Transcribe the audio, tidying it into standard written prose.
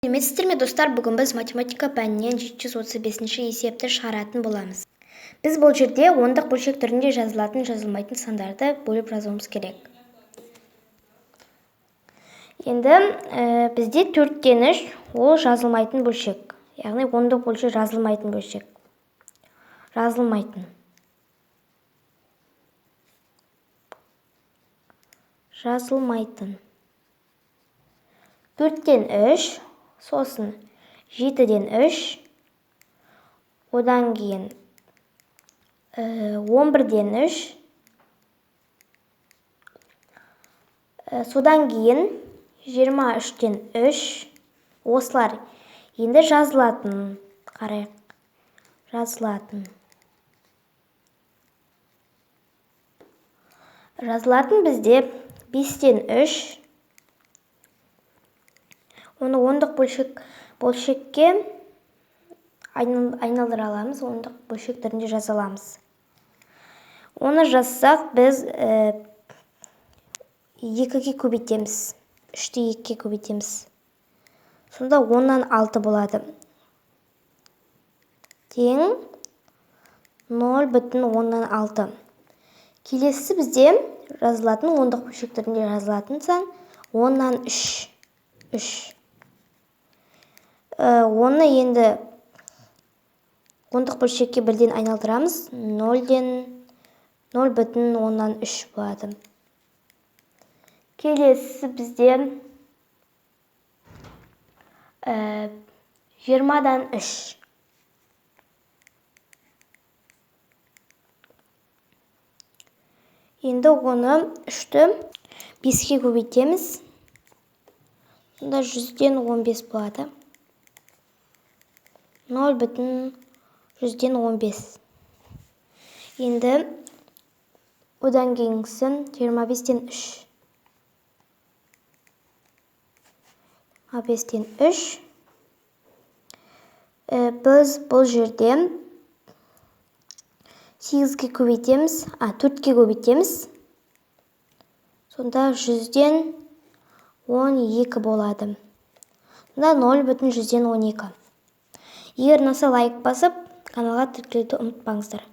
Сәлеметсіздер ме, достар! Бүгін біз математика пәнінен 735-ші есепті шығаратын боламыз. Біз бұл жерде ондық бөлшек түрінде жазылатын, жазылмайтын сандарды бөліп жазуымыз керек. Енді бізде 4-тен 3, ол жазылмайтын бөлшек. Яғни ондық бөлшек жазылмайтын бөлшек. Жазылмайтын. Жазылмайтын. 4-тен 3, сосын 7-ден 3, одан кейін 11-ден 3, содан кейін 23-тен 3, осылар енді жазылатын, қарайық, жазылатын. Жазылатын бізде 5-тен 3, оны ондық бөлшекке айналдыра аламыз, ондық бөлшек түрінде жаза аламыз. Оны жазсақ, біз 2-ге көбейтеміз, 3-ті 2-ге көбейтеміз. Сонда 10-нан 6 болады. Тең 0,6. Келесі бізде жазылатын, ондық бөлшек түрінде жазылатын сан 10-нан 3. 3. Оны енді ондық бөлшекке бірден айналдырамыз. 0,3 болады. Келесі бізде 20-дан 3. Енді оны 3-ті 5-ке көбейтеміз. Сонда 115 болады. 0,115. Енді одан кейінгісі 25-тен 3. 25-тен 3. Біз бұл жерде 8-ге көбейтеміз, 4-ке көбейтеміз. Сонда 112 болады. Сонда 0,112. Егер ұнаса, лайк басып, каналға тіркелуді ұмытпаңыздар.